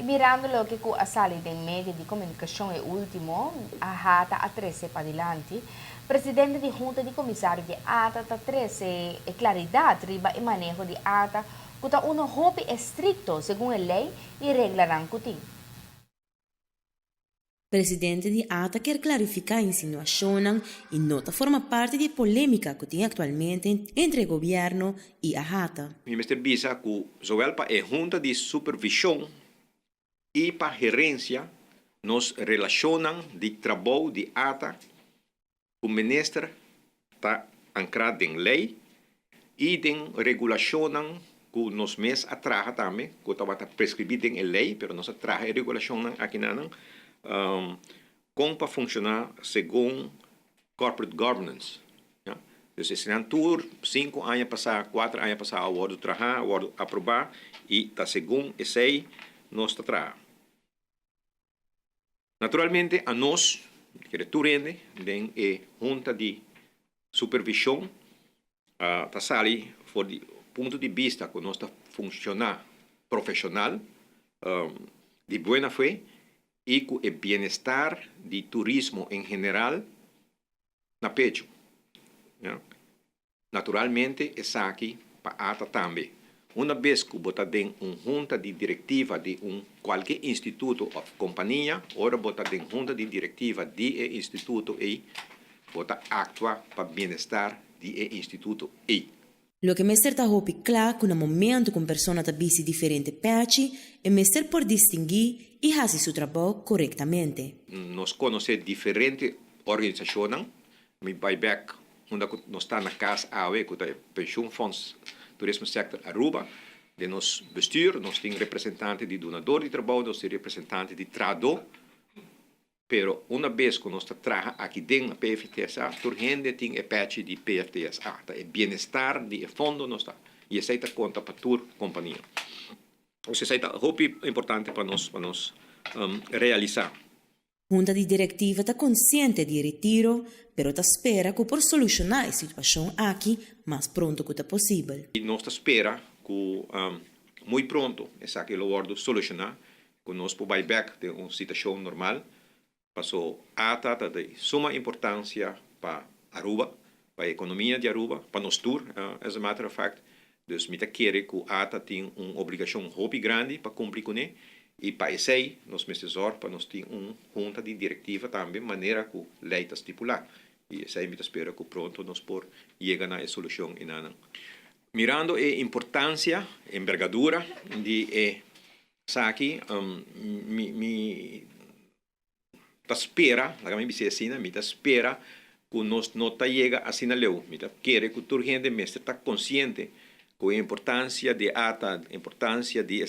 I mirando loke ku a sali den medio di komunikashon e último AHATA a trese padilanti, presidente di Hunta di Komisario di ata ta trese e klaridat riba e maneho di ata ku ta uno hopi estrikto segun e lei i reglanan ku tin. Presidente di ata kier klarifiká insinuashonnan i no ta forma parti di e polémika ku tin aktualmente entre e gobièrnu i AHATA. Mi mester bisa ku zowel pa e Hunta di Supervishon i pa gerensia nos relashonnan di trabou di ata ku minister ta ankrá den lei i den regulashonnan ku nos mes a traha tambe, ku tabata preskribí den e lei, pero nos a traha e regulashonnan akinanan kon pa funshoná segun corporate governance. Ya. Dus esnan tur 5 aña pasá, 4 aña pasá a wòrdu trahá, a wòrdu aprobá i ta segun esei nos ta traha. Naturalmente anos, kere tur hende den e hunta di supervishon ta sali for di punto di bista ku nos ta funshoná profeshonal, di buena fe i ku e bienestar di turismo en general na pechu. Naturalmente esaki pa ata tambe. Una bes ku bo ta den un hunta di direktiva di un kualke instituto òf kompania, ora bo ta den hunta di direktiva di e instituto ei, bo ta aktua pa bienestar di e instituto ei. Loke mester ta hopi kla ku na momentu ku un persona ta bisti diferente pèchi, e mester por distinguí i hasi su trabou korektamente. Nos konosé diferente organisashonnan. Mi bai bek unda ku nos ta na kas awe ku ta e Pensioenfonds Toerisme Sector Aruba. Den nos bestuur nos tin representante di dunador di trabou, nos tin representante di trahadó. Pero una bes ku nos ta traha aki den na PFTSA, tur hende tin e pèchi di PFTSA. Ta e bienestar di e fondo nos ta i esei ta konta pa tur kompania. Pues esei ta hopi importante pa nos pa nos realisá. Hunta di direktiva ta konsiente di e retiro, pero ta spera ku por solushoná e situashon aki mas pronto ku ta posibel. Nos ta spera ku muy pronto esaki lo wòrdu solushoná, ku nos por bai bèk den un situashon normal, paso ata ta di suma importansia pa Aruba, pa e ekonomia di Aruba, pa nos tur, as a matter of fact. Dus mi ta kere ku ata tin un obligashon hopi grandi pa kumpli kuné i pa esei nos mester zòrg pa nos tin un hunta di direktiva tambe manera ku lei ta stipulá. I esei mi ta spera ku pronto nos por yega na e solushon enanan. Mirando e importansia, embergadura di e esaki, mi mi ta spera, laga mi bisa asina, mi ta spera ku nos no ta yega asina leu. Mi ta kere ku tur hende mester ta konsiente ku e importansia di ata, importansia di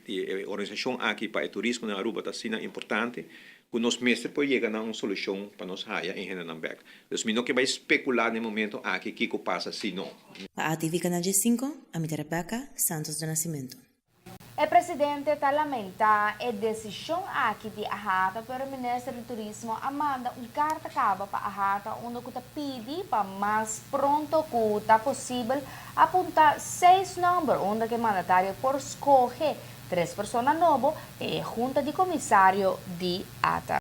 e organisashon aki pa e turismo na Aruba ta asina importante ku nos mester por yega na un solushon pa nos haya e hendenan bèk. Dus mi no ke bai spekulá na e momento aki kiko pasa si no. Pa ATV Canal 5, ami ta Rebecca Santos do Nascimento. E presidente ta lamentá e desishon aki di AHATA pero minister di turismo a manda un karta kaba pa AHATA unda ku ta pidi pa mas pronto ku ta posibel apuntá seis nòmber unda ku e mandatario por skohe tres persona nobo den e hunta di komisario di ata.